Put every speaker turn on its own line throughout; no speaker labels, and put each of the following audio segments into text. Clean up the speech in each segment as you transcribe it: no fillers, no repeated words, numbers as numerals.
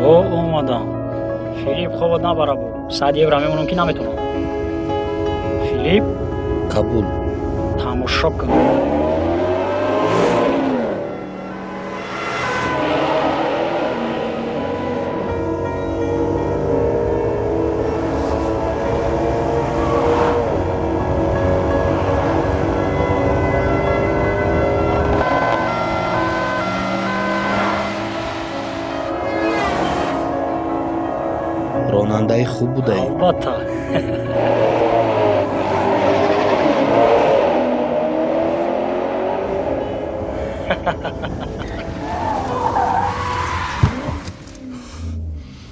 О, омадам. Филипп, хобот набара бу. 100 евро мемонам, ки наметонам. Филипп.
Қабул.
Тамошо кун.
Ронандаи хуб будаӣ.
Албатта.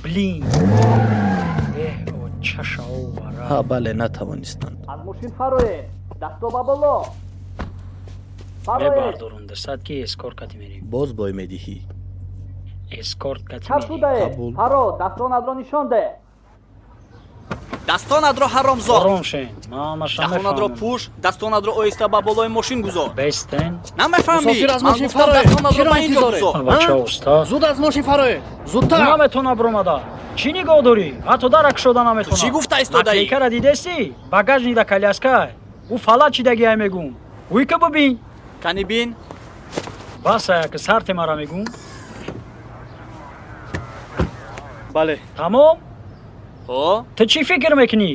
Блин, эҳ, чашао бара.
Ҳа, бале, натавонистанд.
Аз мошин фароед, дасто ба боло, фароед!
Мебардорум дасад, ки эскорт кати мерем.
Боз бой медиҳӣ.
Эскорт кати
Чап
мерем.
шудаед.
Қабул.
Фаро, дастонатро нишон деҳ, дастонатро, ҳаромзод!
Ором шен, ман ҳамаша
Даҳонатро
мефаҳмам.
пӯш, дастонатро оҳиста ба болои мошин гузор.
Бестен.
Намефаҳмӣ?
Мусофир, аз
Ман
мошин
гуфтам,
фароед.
дастонатро
Киро
ба ин ҷо
интизоред?
гузор.
Бача, уста.
Зуд аз мошин фароед, зудтар!
Наметона бромада. Чӣ нигоҳ дорӣ? Ҳатто дарак шода наметона.
Ту чӣ гуфта истодаӣ?
Наклейкара дидестӣ? Багажнида коляска. Ӯ фалат чидагиай мегум. Уйка бибин.
Кани бин.
Басая, ки сарте мара мегум.
Бале.
Тамом.
Ҳо.
Ту чӣ фикр мекунӣ?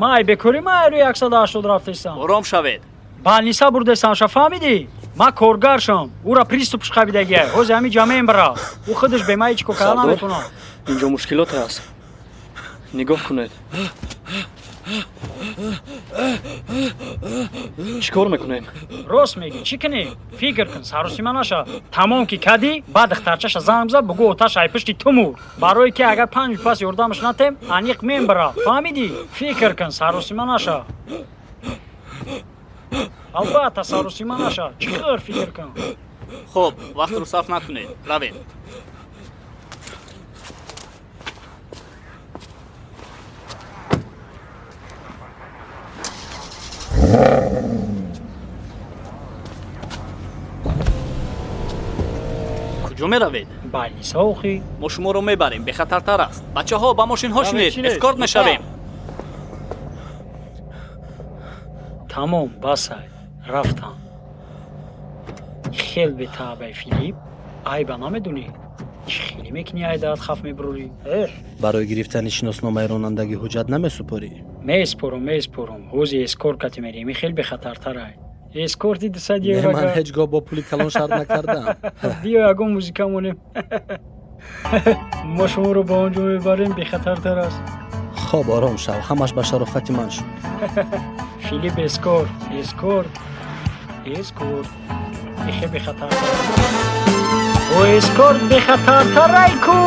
Ман ай бекорӣ ман ай рӯи 180 рафтестам.
Ором шавед.
Балниса бурдестамша, фаҳмидӣ? Ман коргаршам. Ӯра приступ қабидагиай. Ҳози ҳами ҷамъем бира. Ӯ худаш бе ман ҳеҷ кор карда
Сардор?
наметонад.
Инҷо мушкилот аст, нигоҳ кунед, чӣ кор мекунем?
Рост мегӣ, чӣ кунем? Фикр кун, саросима наша. Тамом ки кадӣ, баъд духтарчаша занг зад, бугӯ, оташ ай пушти ту мурд. Барое ки агар 5 пас ёрдамаш натем, аниқ мембира, фаҳмидӣ? Фикр кун, саросима наша. Албатта, саросима наша, чӣ хел, фикр кун.
Хуб, вақтро сарф накунед, равем. Куҷо меравед?
Балниса охӣ.
Мо шуморо мебарем, бехатартар аст. Бачаҳо, ба мошинҳо
Равед,
шинед.
шинед,
Эскорт
зудтар.
мешавем.
Тамом, басай, рафтам. Хел бетаъбай, Филипп. Айба намедонӣ, чӣ хеле мекунӣ, ай даат хаф мебурӣ, эҳ.
Барои гирифтани шиносномаи ронандагӣ ҳуҷҷат намесупорӣ?
Меспорум, меспорум. Ҳози эскорт кати мерем, ин хел бехатартарай. Эскорти 200
Не,
евро.
ман ҳеҷ гоҳ бо пули калон шарт накардам.
Биё, ягон музика монем. Мо шуморо ба он ҷо мебарем, бехатартар аст.
Хоб, ором шав, ҳамаш ба шарофати ман шуд.
Филипп, эскорт, эскорт, эскорт, ихе бехатартар. О, эскорт бехатартарай ку.